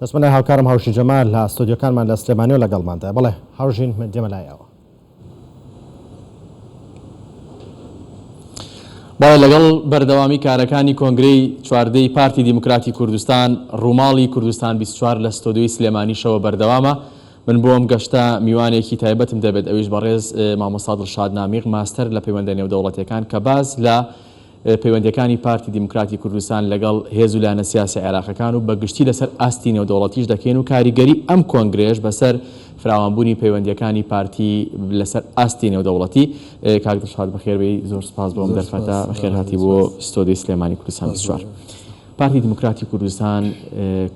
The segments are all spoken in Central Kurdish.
دەچمە لای هاوکارم هاوژین جەمال لە ستۆدیۆکانمان لە سلێمانیەوە لەگەڵماندایە. بەڵێ هاوژین من دێمە لای ئێوە. بەڵێ لەگەڵ بەردەوامی کارەکانی کۆنگرەی چواردەی پارتی دیموکراتی کوردستان، ڕووماڵی کوردستان 24 لە ستۆدیۆی سلێمانیشەوە بەردەوامە. من بۆ ئەم گەشتە میوانێکی تایبەتم دەبێت ئەویش بەڕێز مامۆستا دڵشاد نامیق ماستەر لە پەیوەندە نێودەوڵەتیەکان کە باس لە پەیوەندیەکانی پارتی دیموکراتی کوردستان لەگەڵ هێز و لایەنە سیاسیە عێراقەکان و بە گشتی لەسەر ئاستی نێودەوڵەتیش دەکەین و کاریگەری ئەم کۆنگرەیەش بەسەر فراوانبوونی پەیوەندیەکانی پارتی لەسەر ئاستی نێودەوڵەتی. کاک دڵشاد بەخێربێی زۆر سوپاس بۆ ئەم دەرفەتە بەخێرهاتی بۆ ستۆدیۆی سلێمانی کوردستان 24. پارتی دیموکراتی کوردستان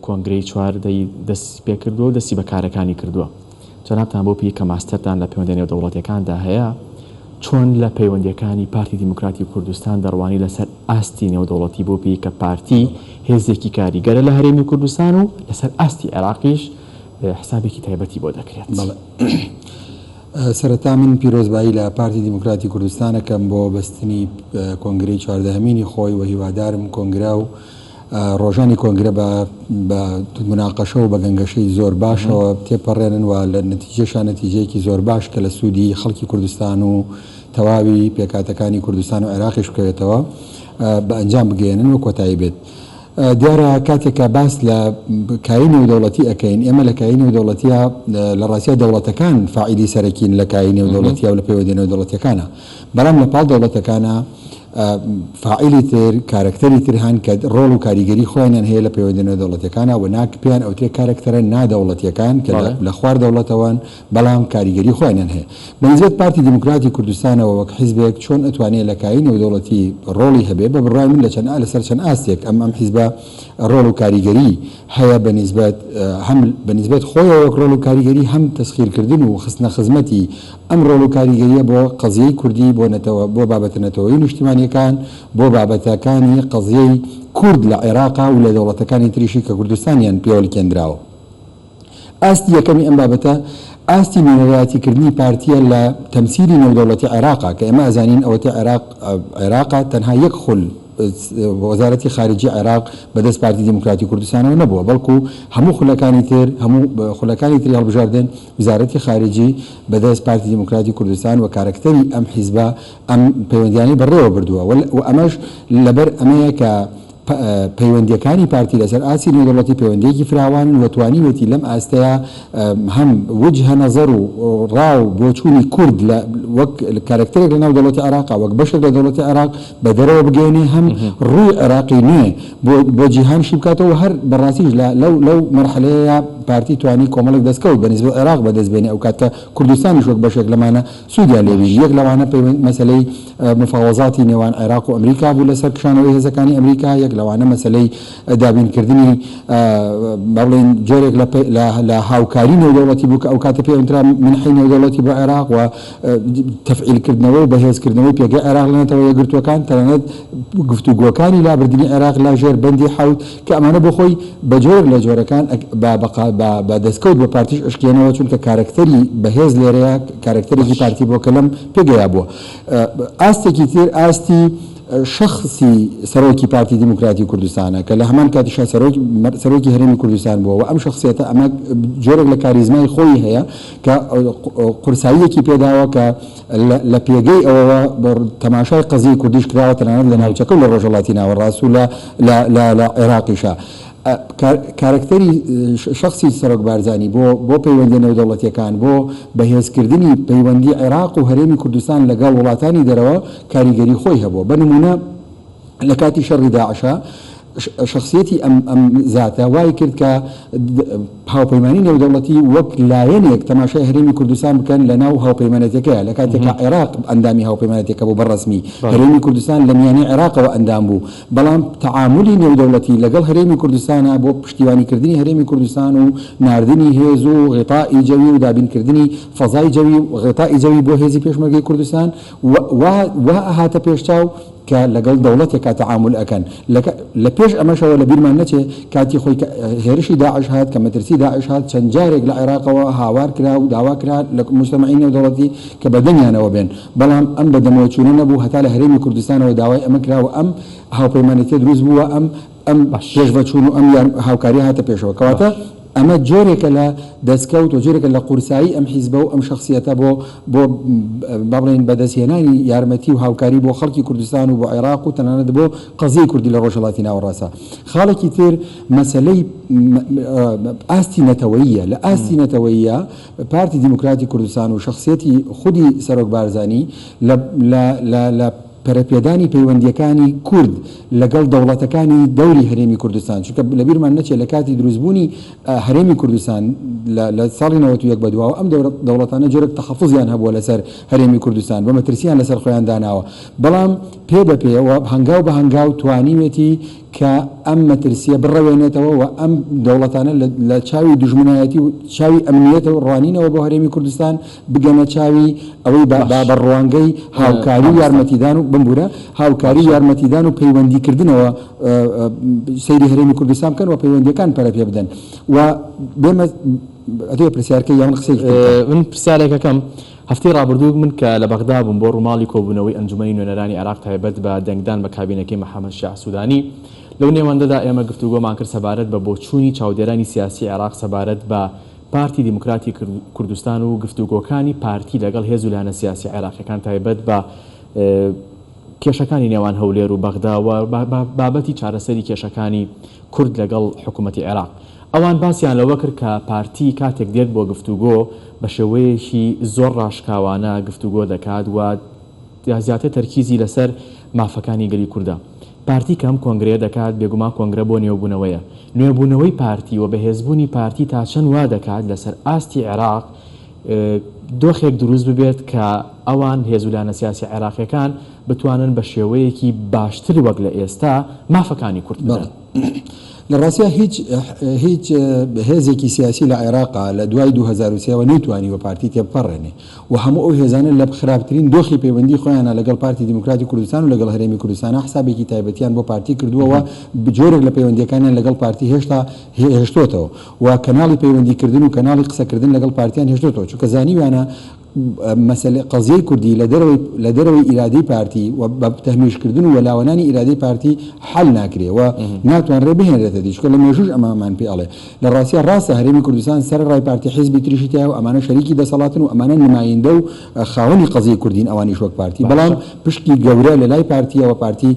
کۆنگرەی چواردەی دەستی پێکردووە و دەستی بە کارەکانی کردووە. جەنابتان بەو پێی کە ماستەرتان لە پەیوەندە نێودەوڵەتیەکاندا هەیە، چۆن لە پەیوەندیەکانی پارتی دیموکراتی کوردستان دەڕوانی لەسەر ئاستی نێودەوڵەتی بەو پێی کە پارتی هێزێکی کاریگەرە لە هەرێمی کوردستان و لەسەر ئاستی عێراقیش حسابێکی تایبەتی بۆ دەکرێت؟ بەڵێ. سەرەتا من پیرۆزبایی لە پارتی دیموکراتی کوردستان ئەکەم بۆ بەستنی کۆنگرەی چواردەهەمینی خۆی و هیوادارم کۆنگرە و ڕۆژانی کۆنگرە بە بە موناقەشە و بە گەنگەشەی زۆر باشەوە تێپەڕێنن و لە نەتیجەشا نەتیجەیەکی زۆر باش کە لە سوودی خەڵکی کوردستان و تەواوی پێکهاتەکانی کوردستان و عێراقیش بکەوێتەوە بە ئەنجام بگەیەنن و کۆتایی بێت. دیارە کاتێک کە باس لە کایەی نێودەوڵەتی ئەکەین، ئێمە لە کایەی نێودەوڵەتیا لە ڕاستیا دەوڵەتەکان فاعیلی سەرەکین لە کایەی نێودەوڵەتیا و لە پەیوەندیە نێودەوڵەتیەکانا. بەڵام لە پاڵ دەوڵەتەکانا فاعیلی تر، کارەکتەری تر هەن کە ڕۆڵ و کاریگەری خۆیانیان هەیە لە پەیوەندیە نێودەوڵەتیەکانا و ناک پێیان ئەوترێ کارەکتەرە نادەوڵەتیەکان کە لە خوار دەوڵەتەوەن بەڵام کاریگەری خۆیانیان هەیە. بە نیسبەت پارتی دیموکراتی کوردستانەوە وەک حیزبێک چۆن ئەتوانێ لە کایەی نێودەوڵەتی ڕۆڵی هەبێ؟ بە بڕوای من لە چەند لەسەر چەند ئاستێک ئەم ئەم حیزبە ڕۆڵ و کاریگەری هەیە بە نیسبەت هەم بە نیسبەت خۆیەوە وەک ڕۆڵ و کاریگەری هەم تەسخیرکردن و خستنە خزمەتی ئەم ڕۆڵ و کاریگەریە بۆ قەزیەی کوردی بۆ نەتەوە بۆ بابەتە نەتەوەیی و نیشتیمانیەکان بۆ بابەتەکانی قەزیەی کورد لە عێراقا و لە دەوڵەتەکانی تریشی کە کوردستانیان پێوە لکێندراوە. ئاستی یەکەمی ئەم بابەتە ئاستی نوێنەرایەتی کردنی پارتیە لە تەمسیلی نێودەوڵەتی عێراقا کە ئێمە ئەزانین ئەوەتە عێراق عێراقا تەنها یەک خول وەزارەتی خارجی عێراق بەدەست پارتی دیموکراتی کوردستانەوە نەبووە بەڵکو هەموو خولەکانی تر هەموو خولەکانی تری هەڵبژاردن وزارەتی خارجی بەدەست پارتی دیموکراتی کوردستان و کارەکتەری ئەم حیزبە ئەم پەیوەندیانەی بەڕێوە بردووە و ئەمەش لەبەر ئەمەیە کە پەیوەندییەکانی پارتی لەسەر ئاستی نێودەوڵەتی پەیوەندییەکی فراوانن و توانیوێتی لەم ئاستەیا هەم وجهە نەزەر و ڕا و بۆچوونی کورد لە وەک کارەکتەرێک لەناو دەوڵەتی عێراقا وەک بەشێک لە دەوڵەتی عێراق بە دەرەوە بگەیەنێ هەم ڕووی عێراقی نوێ بۆ بۆ جیهان شی بکاتەوە و هەر بەڕاستیش لە لەو لەو مەرحەلەیەیا پارتی توانی کۆمەڵێک دەستکەوت بە نیسبەت عێراق بەدەست بێنێ ئەوکات کە کوردستانیش وەک بەشێک لەمانە سوودیان لێ بینی، یەک لەوانە پەیوەند مەسەلەی مفاوەزاتی نێوان عێراق و ئەمریکا بوو لەسەر کشانەوەی هێزەکانی ئەمریکا، یەک لەوانە مەسەلەی دابینکردنی با بڵێین جۆرێک لە لە هاوکاری نێودەوڵەتی بوو کە ئەوکاتە پێی ئەوترا منحەی نێودەوڵەتی بۆ عێراق و تەفعیلکردنەوە و بەهێزکردنەوەی پێگەی عێراق لە نەتەوە یەکگرتووەکان، تەنانەت گفتوگۆکانی لابردنی عێراق لە ژێر بەندی حەوت کە ئەمانە بۆ خۆی بە جۆرێک لە جۆرەکان بە دەستکەوت بۆ پارتیش ئەشکێنەوە چونکە کارەکتەری بەهێز لێرەیە کارەکتەرێکی پارتی بووە کە لەم پێگەیا بووە. ئاستێکی تر ئاستی شەخسی سەرۆکی پارتی دیموکراتی کوردستانە کە لە هەمان کاتیشا سەرۆکی هەرێمی کوردستان بووە و ئەم شەخسیەتە ئەمە جۆرێک لە کاریزمای خۆی هەیە کە قورساییەکی پێداوە کە لە پێگەی ئەوەوە تەماشای قەزیەی کوردیش کراوە تەنانەت لە ناوچەکە و لە ڕۆژهەڵاتی ناوەڕاست و لە عێراقیشا. کارەکتەری شەخسی سەرۆک بارزانی بۆ بۆ پەیوەندیە نێودەوڵەتیەکان، بۆ بەهێزکردنی پەیوەندی عێراق و هەرێمی کوردستان لەگەڵ وڵاتانی دەرەوە کاریگەری خۆی هەبووە. بە نموونە لە کاتی شەڕی داعشا شەخسیەتی ئەم ئەم زاتە وای کرد کە هاوپەیمانی نێودەوڵەتی وەک لایەنێک تەماشای هەرێمی کوردستان بکەن لە ناو هاوپەیمانێتیەکەیا لە کاتێکا عێراق ئەندامی هاوپەیمانێتیەکە بوو بە ڕەسمی هەرێمی کوردستان لە میانەی عێراقەوە ئەندام بوو بەڵام تەعامولی نێودەوڵەتی لەگەڵ هەرێمی کوردستانا بۆ پشتیوانی کردنی هەرێمی کوردستان و ناردنی هێز و غیتائی جەوی و دابین کردنی فەزای جەوی و غیتائی جەوی بۆ هێزی پێشمەرگەی کوردستان وا وا ئەهاتە پێشچاو کە لەگەڵ دەوڵەتێکا تەعامول ئەکەن. لە لە پێش ئەمەشەوە لە بیرمان نەچێ کاتی خۆی کە هێرشی داعش هات، کە مەترسی داعش هات، چەند جارێک لە عێراقەوە هاوار کرا و داوا کرا لە موجتەمەعی نێودەوڵەتی کە بە دەنگیانەوە بێن. بەڵام ئەم بە دەمەوە چوونە نەبوو هەتا لە هەرێمی کوردستانەوە داوای ئەمە کرا و ئەم هاوپەیمانێتیە دروست بوو و ئەم ئەم باش. پێشڤەچوون و ئەم یار هاوکاریە هاتە پێشەوە. کەواتە. باش. ئەمە جۆرێکە لە دەستکەوت و جۆرێکە لە قورسایی ئەم حیزبە و ئەم شەخسیەتە بۆ بۆ با بڵێین بەدەستهێنانی یارمەتی و هاوکاری بۆ خەڵکی کوردستان و بۆ عێراق و تەنانەت بۆ قەزیەی کوردی لە ڕۆژهەڵاتی ناوەڕاستە. خاڵێکی تر مەسەلەی ئاستی نەتەوەییە. لە ئاستی نەتەوەییە پارتی دیموکراتی کوردستان و شەخسیەتی خودی سەرۆک بارزانی لە لە لە لە پەرەپێدانی پەیوەندییەکانی کورد لەگەڵ دەوڵەتەکانی دەوری هەرێمی کوردستان، چونکە لەبیرمان نەچێت لە کاتی دروستبوونی هەرێمی کوردستان لە ساڵی 91 بەدواوە ئەم دەوڵەتانە جۆرێک تەحەفوزیان هەبووە لەسەر هەرێمی کوردستان و مەترسییان لەسەر خۆیان داناوە، بەڵام پێ بە پێ و هەنگاو بە هەنگاو توانیوێتی کە ئەم مەترسییە بڕەوێنێتەوە و ئەم دەوڵەتانە لە چاوی دوژمنایەتی و چاوی ئەمنییەتەوە ڕوانینەوە بۆ هەرێمی کوردستان بگەنە چاوی ئەوەی بە بە ڕوانگەی هاوکاری و یارمەتیدان و بمبورە هاوکاری و یارمەتیدان و پەیوەندی کردنەوە سەیری هەرێمی کوردستان بکەن و پەیوەندیەکان پەرە پێ بدەن و بێمە ئەتەوێ پرسیارکەی یان من قسەیەکی تر بکەم؟ من پرسیارێک ئەکەم هەفتەی ڕابردوو من کە لە بەغدا بووم بۆ ڕووماڵی کۆبوونەوەی ئەنجومەنی نوێنەرانی عێراق تایبەت بە دەنگدان بە کابینەکەی محەمەد شیاع سودانی لەو نێوەندەدا ئێمە گفتوگۆمان کرد سەبارەت بە بۆچوونی چاودێرانی سیاسی عێراق سەبارەت بە پارتی دیموکراتی کوردستان و گفتوگۆکانی پارتی لەگەڵ هێز و لایەنە سیاسیە عێراقیەکان تایبەت بە کێشەکانی نێوان هەولێر و بەغدا و بابەتی چارەسەری کێشەکانی کورد لەگەڵ حکوومەتی عێراق. ئەوان باسیان لەوە کرد کە پارتی کاتێک دێت بۆ گفتوگۆ بە شێوەیەکی زۆر ڕاشکاوانە گفتوگۆ دەکات و زیاتر تەرکیزی لەسەر مافەکانی گەلی کوردە. پارتی کە ئەم کۆنگرەیە دەکات، بێگومان کۆنگرە بۆ نوێبوونەوەیە. نوێبوونەوەی پارتی و بەهێزبوونی پارتی تا چەند وا دەکات لەسەر ئاستی عێراق دۆخێک دروست ببێت کە ئەوان، هێز و لایەنە سیاسیە عێراقیەکان، بتوانن بە شێوەیەکی باشتر وەک لە ئێستا مافەکانی کورد بدەن؟ لە ڕاستیا هیچ هیچ هێزێکی سیاسی لە عێراقا لە دوای 2003 وە نەیتوانیوە پارتی تێبپەڕێنێ. و هەموو ئەو هێزانە لە خراپترین دۆخی پەیوەندی خۆیانا لەگەڵ پارتی دیموکراتی کوردستان و لەگەڵ هەرێمی کوردستانا حسابێکی تایبەتیان بۆ پارتی کردووە و جۆرێک لە پەیوەندیەکانیان لەگەڵ پارتی هێشتا هێشتۆتەوە و کەناڵی پەیوەندی کردن و کەناڵی قسەکردن لەگەڵ پارتیان هێشتۆتەوە چونکە زانیویانە مەسەلەی قەزیەی کوردی لە دەرەوەی لە دەرەوەی ئیرادەی پارتی و بە تەهمیشکردن و وەلاوەنانی ئیرادەی پارتی حەل ناکرێ و ناتوانرێ بهێنرێتە دی چونکە لە مێژووش ئەمەمان پێ ئەڵێ لە ڕاستیا ڕاستە هەرێمی کوردستان سەرەڕای پارتی حیزبی تریشی تیایە و ئەمانە شەریکی دەسەڵاتن و ئەمانە نمایندە و خاوەنی قەزیەی کوردین ئەوانیش وەک پارتی بەڵام پشکی گەورە لە لای پارتیە و پارتی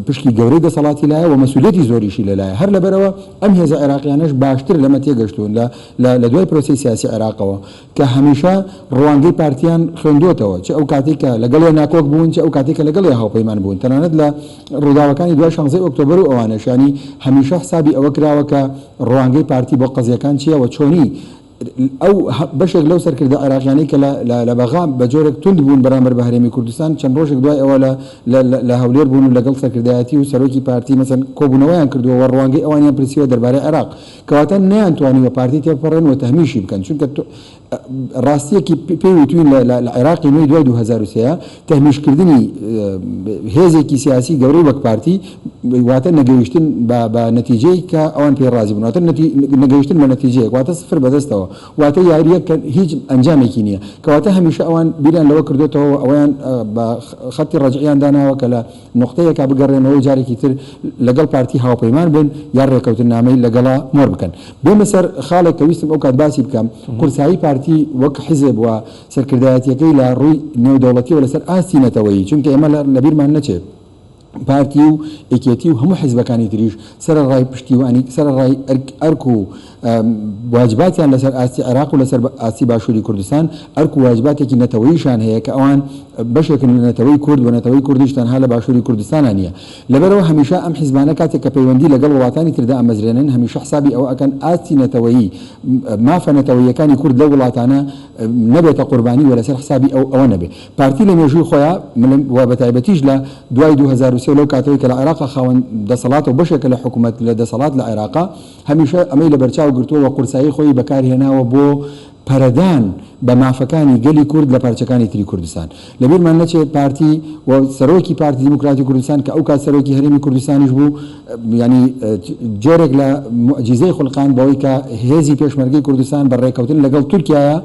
پشکی گەورەی دەسەڵاتی لایە و مەسولیەتی زۆریشی لە لایە هەر لەبەرئەوە ئەم هێزە عێراقیانەش باشتر لەمە تێگەشتوون لە لە دوای پرۆسەی سیاسی عێراقەوە کە هەمیشە ڕوانگەی پارتیان خوێندووەتەوە، چ ئەو کاتەی کە لەگەڵیا ناکۆک بوون، چ ئەو کاتەی کە لەگەڵیا هاوپەیمان بوون، تەنانەت لە ڕووداوەکانی دوای شانزەی ئۆکتۆبەر و ئەوانەش، یانی هەمیشە حسابی ئەوە کراوە کە ڕوانگەی پارتی بۆ قەزیەکان چییە و چۆنی ئەو بەشێک لەو سەرکردە عێراقیانەی کە لە بەغا بە جۆرێک توند بوون بەرامبەر بە هەرێمی کوردستان، چەند ڕۆژێک دوای ئەوە لە هەولێر بوون و لەگەڵ سەرکردایەتی و سەرۆکی پارتی مەسەن کۆبوونەوەیان کردووە و ڕوانگەی ئەوانیان پرسیوە دەربارەی عێراق. کەواتە نەیانتوانیوە پارتی تێبپەڕێنن و تەهمیشی بکەن، چونکە ڕاستییەکی پێی وتوین لە عێراقی نوێی دوای 2003 تەهمیشکردنی هێزێکی سیاسی گەورەی وەک پارتی واتە نەگەیشتن بە نەتیجەیەک کە ئەوان پێی ڕازی بوون، واتە نەگەیشتن بە نەتیجەیەک واتە سفر بەدەستەوە، واتە یارییەک کە هیچ ئەنجامێکی نییە. کەواتە هەمیشە ئەوان بیریان لەوە کردۆتەوە و ئەوەیان بە خەتی ڕەجعیان داناوە کە لە نوقتەیەکا بگەڕێنەوە و جارێکی تر لەگەڵ پارتی هاوپەیمان بن یان ڕێکەوتننامەی لەگەڵا مۆر بکەن. بێمە سەر خاڵێک کە ویستم ئەوکات باسی بکەم، قورسایی پارتی وەک حیزب و سەرکردایەتییەکەی لە ڕووی نێودەوڵەتییەوە لەسەر ئاستی نەتەوەیی، چونکە ئێمە لەبیرمان نەچێ پارتی و یەکێتی و هەموو حیزبەکانی تریش سەرەڕای پشتیوانی، سەرەڕای ئەرک و واجباتیان لەسەر ئاستی عێراق و لەسەر ئاستی باشووری کوردستان، ئەرک و واجباتێکی نەتەوەییشان هەیە کە ئەوان بەشێکن لە نەتەوەی کورد و نەتەوەی کوردیش تەنها لە باشووری کوردستانا نییە. لەبەرئەوە هەمیشە ئەم حیزبانە کاتێک کە پەیوەندی لەگەڵ وڵاتانی تر دامەزرێنن هەمیشە حسابی ئەوە ئەکەن ئاستی نەتەوەیی مافە نەتەوەییەکانی کورد لەو وڵاتانە نەبێتە قوربانی و لەسەر حسابی ئەو ئەوە نەبێ. پارتی لە مێژووی خۆیا و بەتایبەتیش لە دوای 2003 و لەو کاتەوەی کە لە عێراقا خاوەن دەسەڵاتە و بەشێکە لە حکوومەت لە دەسەڵات لە عێراقا هەمیشە ئەمەی لەبەرچاو گرتووە و قورسایی خۆی بەکارهێناوە بۆ. پەرەدان بە مافەکانی گەلی کورد لە پارچەکانی تری کوردستان. لەبیرمان نەچێت پارتی و سەرۆکی پارتی دیموکراتی کوردستان کە ئەوکات سەرۆکی هەرێمی کوردستانیش بوو یانی جۆرێک لە موعجیزەی خولقاند بەوەی کە هێزی پێشمەرگەی کوردستان بە ڕێکەوتن لەگەڵ تورکیایا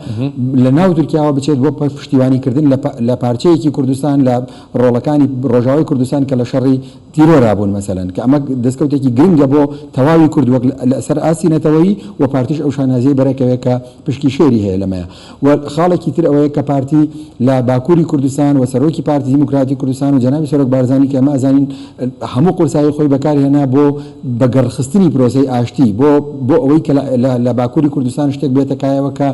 لە ناو تورکیاوە بچێت بۆ پشتیوانی کردن لە پارچەیەکی کوردستان لە ڕۆڵەکانی ڕۆژاوای کوردستان کە لە شەڕی تیرۆرا بوون مەسەلەن کە ئەمە دەستکەوتێکی گرنگە بۆ تەواوی کورد وەک لە سەر ئاستی نەتەوەیی و پارتیش ئەو شانازیەی بەرەکەوێت کە پشکی شێری هەیە لەمەیا و خاڵێکی تر ئەوەیە کە پارتی لە باکوری کوردستان و سەرۆکی پارتی دیموکراتی کوردستان و جەنابی سەرۆک بارزانی کە ئێمە ئەزانین هەموو قورسایی خۆی بەکار هێنا بۆ بەگەڕخستنی پرۆسەی ئاشتی بۆ بۆ ئەوەی کە لە باکوری کوردستان شتێک بێتە کایەوە کە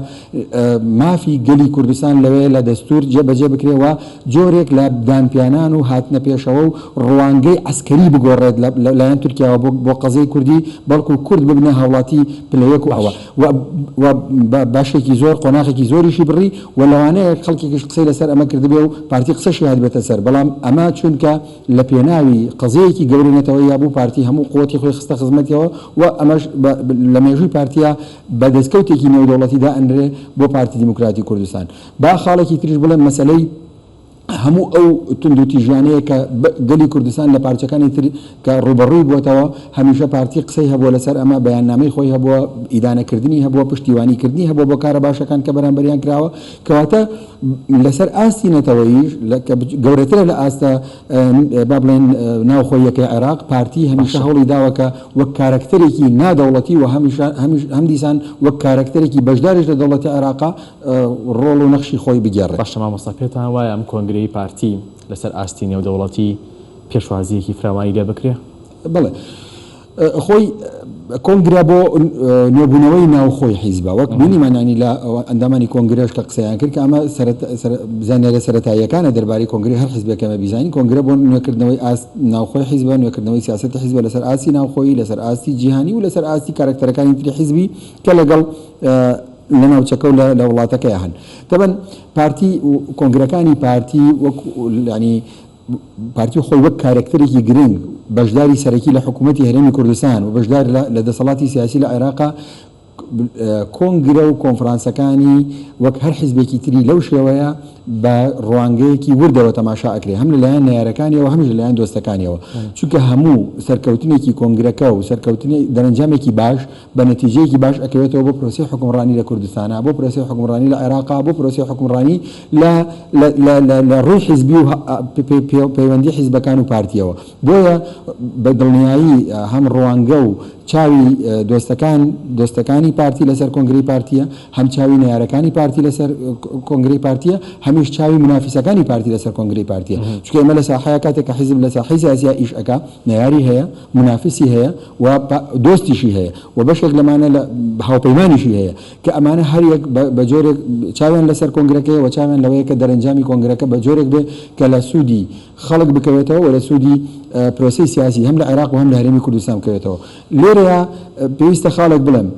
مافی گەلی کوردستان لەوێ لە دەستور جێ بەجێ بکرێ و جۆرێک لە دانپیانان و هاتنە پێشەوە و ڕوانگەی عەسکەری بگۆڕێت لە لایەن تورکیاوە بۆ بۆ قەزیەی کوردی بەڵکو کورد ببنە هاوڵاتی پلە یەک و ئەوە و و بە بەشێکی زۆر قۆناخێکی زۆریشی بڕی و لەوانەیە خەڵکێکیش قسەی لەسەر ئەمە کردبێ و پارتی قسەشی هاتبێتە سەر بەڵام ئەمە چونکە لە پێناوی قەزیەیەکی گەورەی نەتەوەییا بوو پارتی هەموو قوەتی خۆی خستە خزمەتیەوە و ئەمەش بە لە مێژووی پارتیا بە دەستکەوتێکی نێودەوڵەتی دائەنرێ بۆ پارتی دیموکراتی کوردستان. با خاڵێکی تریش بڵێم مەسەلەی هەموو ئەو توندوتیژیانەیە کە گەلی کوردستان لە پارچەکانی تر کە ڕووبەڕووی بووەتەوە، هەمیشە پارتی قسەی هەبووە لەسەر ئەمە، بەیاننامەی خۆی هەبووە، ئیدانەکردنی هەبووە، پشتیوانی کردنی هەبووە بۆ کارە باشەکان کە بەرامبەریان کراوە. کەواتە لەسەر ئاستی نەتەوەییش کە گەورەترە لە ئاستە با بڵێین ناوخۆییەکەی عێراق، پارتی هەمیشە هەوڵی داوە کە وەک کارەکتەرێکی نادەوڵەتی و هەمیشە هەم دیسان وەک کارەکتەرێکی بەشداریش لە دەوڵەتی عێراقا ڕۆڵ و نەخشی خۆی بگێڕێ. باشە مامۆستا پێتان وایە ئەم کۆنگرەی پارتی لەسەر ئاستی نێودەوڵەتی پێشوازییەکی فراوانی لێ بکرێ؟ بەڵێ. خۆی کۆنگرە بۆ نوێبوونەوەی ناوخۆی حیزبە وەک بینیمان ینی لە ئەندامانی کۆنگرەش کە قسەیان کرد کە ئەمە زانیاریە سەرەتاییەکانە دەربارەی کۆنگرەی هەر حیزبێک ئێمە بیزانین کۆنگرە بۆ نوێکردنەوەی ئاست ناوخۆی حیزبە نوێکردنەوەی سیاسەتی حیزبە لەسەر ئاستی ناوخۆیی لەسەر ئاستی جیهانی و لەسەر ئاستی کارەکتەرەکانی تری حیزبی کە لەگەڵ لە ناوچەکە و لە وڵاتەکەی هەن تەبەن پارتی کۆنگرەکانی پارتی وەک ینی پارتی خۆی وەک کارەکتەرێکی گرنگ، بەشداری سەرەکی لە حکوومەتی هەرێمی کوردستان و بەشدار لە دەسەڵاتی سیاسی لە عێراقا، کۆنگرە و کۆنفرانسەکانی وەک هەر حیزبێکی تری لەو شێوەیە بە ڕوانگەیەکی وردەوە تەماشا ئەکرێ هەم لەلایەن نەیارەکانیەوە هەمیش لەلایەن دۆستەکانیەوە چونکە هەموو سەرکەوتنێکی کۆنگرەکە و سەرکەوتنی دەرەنجامێکی باش بە نەتیجەیەکی باش ئەکەوێتەوە بۆ پرۆسەی حوکمڕانی لە کوردستانا، بۆ پرۆسەی حوکمڕانی لە عێراقا، بۆ پرۆسەی حوکمڕانی لە لە لە لە لە ڕووی حیزبی و پەیوەندی حیزبەکان و پارتیەوە. بۆیە بە دڵنیایی هەم ڕوانگە و چاوی دۆستەکان دۆستەکانی پارتی لەسەر کۆنگرەی پارتیە، هەم چاوی نەیارەکانی پارتی لەسەر کۆنگرەی پارتیە، هەمیش چاوی مونافیسەکانی پارتی لەسەر کۆنگرەی پارتیە. چونکە ئێمە لە ساحەیا کاتێک کە حیزب لە ساحەی سیاسیا ئیش ئەکا، نەیاری هەیە، مونافسی هەیە و دۆستیشی هەیە و بەشێک لەمانە لە هاوپەیمانیشی هەیە کە ئەمانە هەر یەک بە جۆرێک چاویان لەسەر کۆنگرەکەیە و چاویان لەوەیە کە دەرەنجامی کۆنگرەکە بە جۆرێک بێ کە لە سوودی خەڵک بکەوێتەوە و لە سوودی پرۆسەی سیاسی هەم لە عێراق و هەم لە هەرێمی کوردستان بکەوێتەوە. لێرەیا پێویستە خاڵێک بڵێم.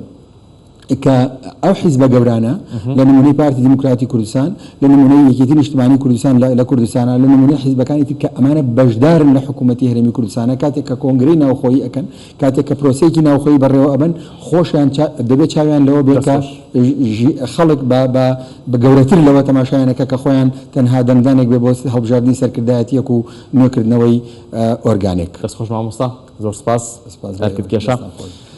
کە ئەو حیزبە گەورانە لە نمونەی پارتی دیموکراتی کوردستان، لە نمونەی یەکێتی نیشتمانی کوردستان لە کوردستانا، لە نمونەی حیزبەکانی تر کە ئەمانە بەشدارن لە حکوومەتی هەرێمی کوردستانا، کاتێک کە کۆنگرەی ناوخۆیی ئەکەن، کاتێک کە پرۆسەیەکی ناوخۆیی بەڕێوە ئەبەن، خۆشیان دەبێ چاویان لەوە بێ کە خەڵک بە گەورەتر لەوە تەماشایان ئەکا کە خۆیان تەنها دەنگدانێک بێ بۆ هەڵبژاردنی سەرکردایەتییەک و نوێکردنەوەی ئۆرگانێک. دەست خۆش مامۆستا زۆر سوپاس. ئەرکت کێشا.